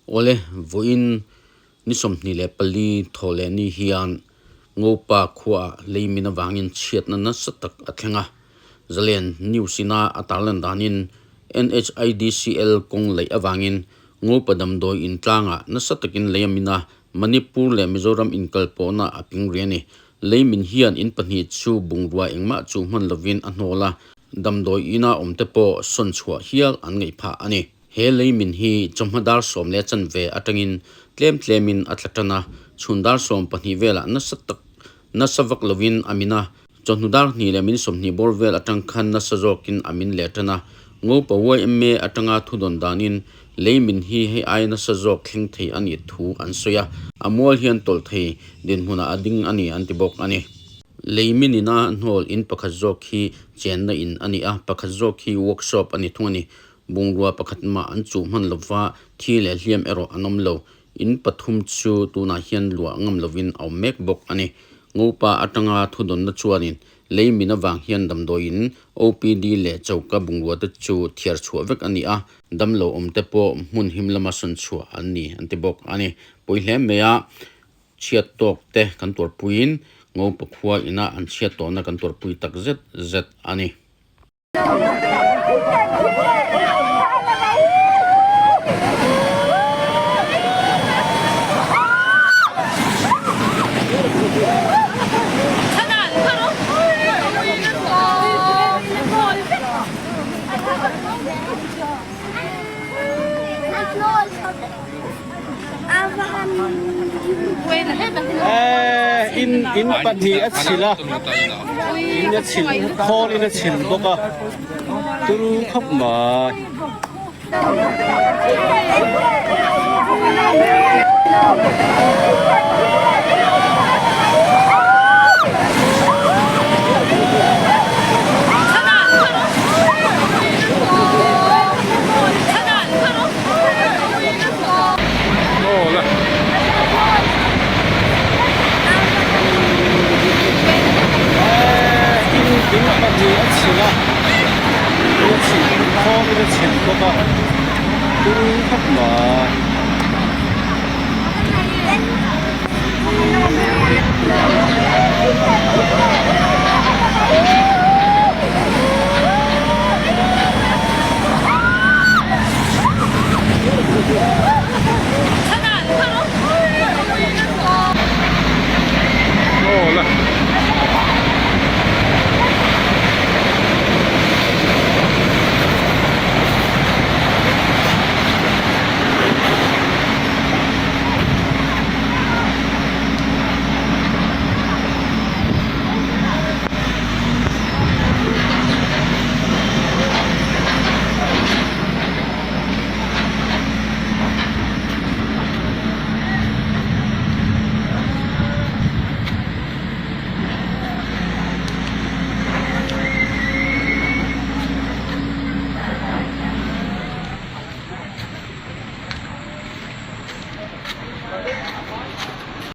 Awle, vawiin ni 24 thaw leh ni hian Ngopa khuaah leimin avangin chhiatna nasa tak a thleng a. Zalen News ina a tarlan danin NHIDCL kawng laih avangin Ngopa damdawi in tlangah nasa takin lei a min a, Manipur leh Mizoram inkalpawhna a ping rih a ni. Leimin hian in pahnih chu bungrua engmah chu hman lovin a hnawl a, damdawi ina awmte pawh sawn chhuah hial an ngaih phah a ni. He leimin hi chawhma dar sawm leh chanve atangin tlem tlemin a tla tan a, chhun dar sawm pahnih velah nasa tak nasa vak lovin a min a, chawhnu dar hnih leh min sawmhnih bawr vel atang khan nasa zawkin a min leh tan a. Ngopa yma atanga thudawn danin leimin hi hei aia nasa zawk thleng thei a nih thu an sawi a, a mual hian tawlh thei dinhmunah a ding a ni an ti bawk a ni. Leimin ina hnawl in pakhat zawk hi chenna in a ni a, pakhat zawk hi workshop a ni thung a ni. Bungrua pakhat mah an chuh hman lova, thi leh hliam erawh an awm lo. In pathum chu tunah hian luah ngam lovin a awm mek bawk a ni. Ngopa atanga thudawnna chuanin lei min avang hian damdawiin OPD leh choka bungrua te chu thiar chhuah vek a ni a, damlo awmte pawh hmun him lama sawn chhuah an ni an ti bawk a ni. Pawi hle mai a, chhiat tawk te kan tuarpuiin Ngopa khua ina an chhiat tawhna kan tuarpui tak zet zet a ni. In in pahnih a chhilh a in a chhilh khawl in a chhilh bawk a turu khawp mai. In pahnih a chhilh a, in a chhilh khawm in a chhilh bawk a, turu khawp mai.